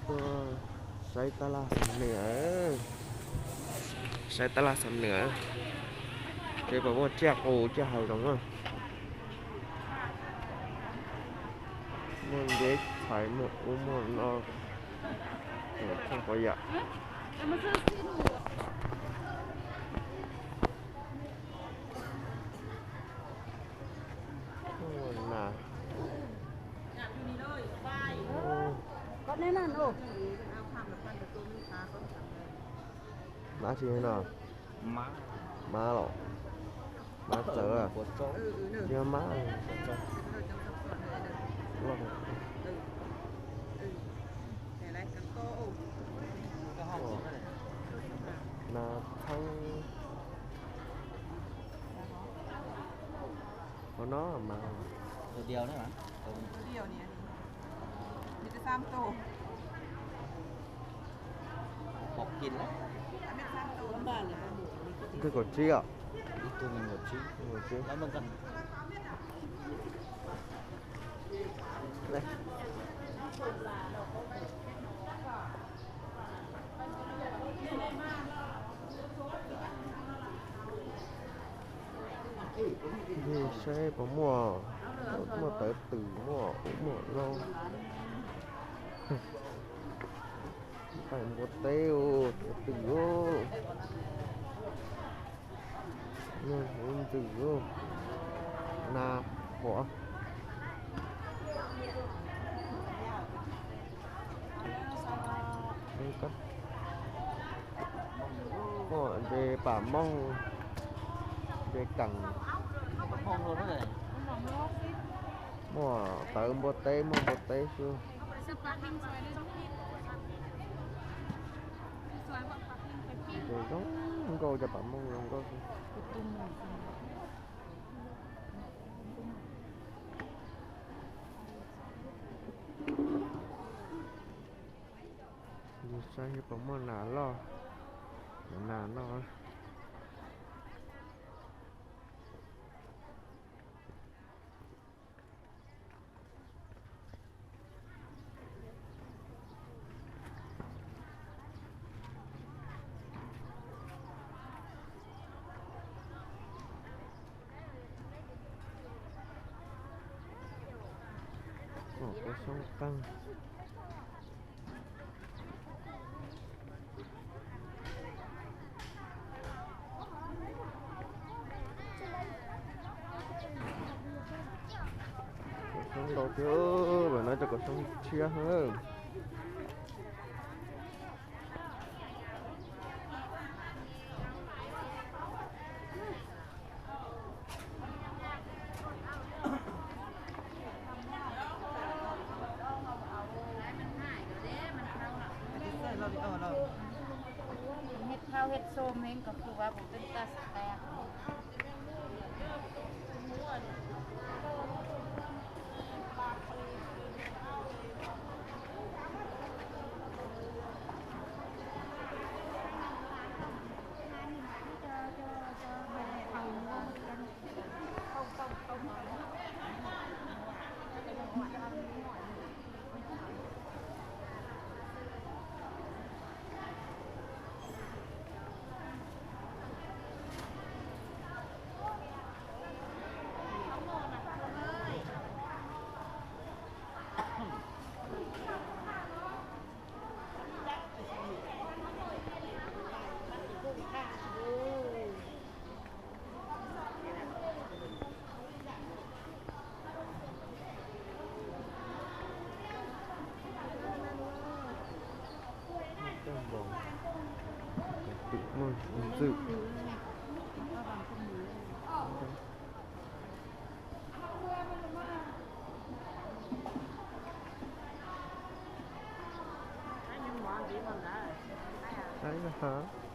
ໃສ່ຕະຫຼາດສຳເໜືອ ໃສ່ຕະຫຼາດສຳເໜືອ ເຈົ້າບໍ່ແຈກໂອແຈກເຮົາດອກເນາະ ມັນເດັກຂາຍໝົດອຸໝົດເນາະ ເອີ ເຂົາກໍຢາກ ໂອ້ ໜາ ໂອ້ ກໍແນວນັ້ນ ໂອ້ ມາຊິເນາະ ມາ ມາເນາະ ມາເຈີ ເດີມາ ໜາທັງ ບໍ່ເນາະ ມາ ໂຕດຽວນີ້ຫວາ ໂຕດຽວນີ້ ມີແຕ່ສາມໂຕ ອອກກິນແລ້ວ ມີແຕ່ສາມໂຕ ລຳບາກເລີຍ ຄືກົດຊີ້ອ່ະ ອີກໂຕໜຶ່ງກົດຊີ້ ກົດຊີ້ ລອງເບິ່ງກັນ ນີ້ໃສ່ປາໝໍ້ ໝໍ້ເຕີຕື້ ໝໍ້ ໝໍ້ລອງ ໄປໝົດເຕີຕູ້ ເຕີຕູ້ ເອີ ມັນຕື້ຢູ່ ໜ້າຫົວ ນີ້ກໍ ໂອ້ ເດປາມ່ອງ ເດກັງ ໝໍ້ເຕີຕູ້ບໍ່ເຕີ ໝໍ້ບໍ່ເຕີຊື່. ໃສ່ປາໝໍ້ໜາຫຼໍ່ ໜາຫຼໍ່. ອອກໄປຊ່ອງຕັ້ງ. ຊ່ອງດອກເດີ ບາດນັ້ນຈະກໍຊ່ອງເຊຍເຮີ. ເຮັດເຂົ້າເຮັດໂຊມເອງກໍຄືວ່າບໍ່ເປັນຕາສະແຕກ. ໃຊ່ນະຄະ.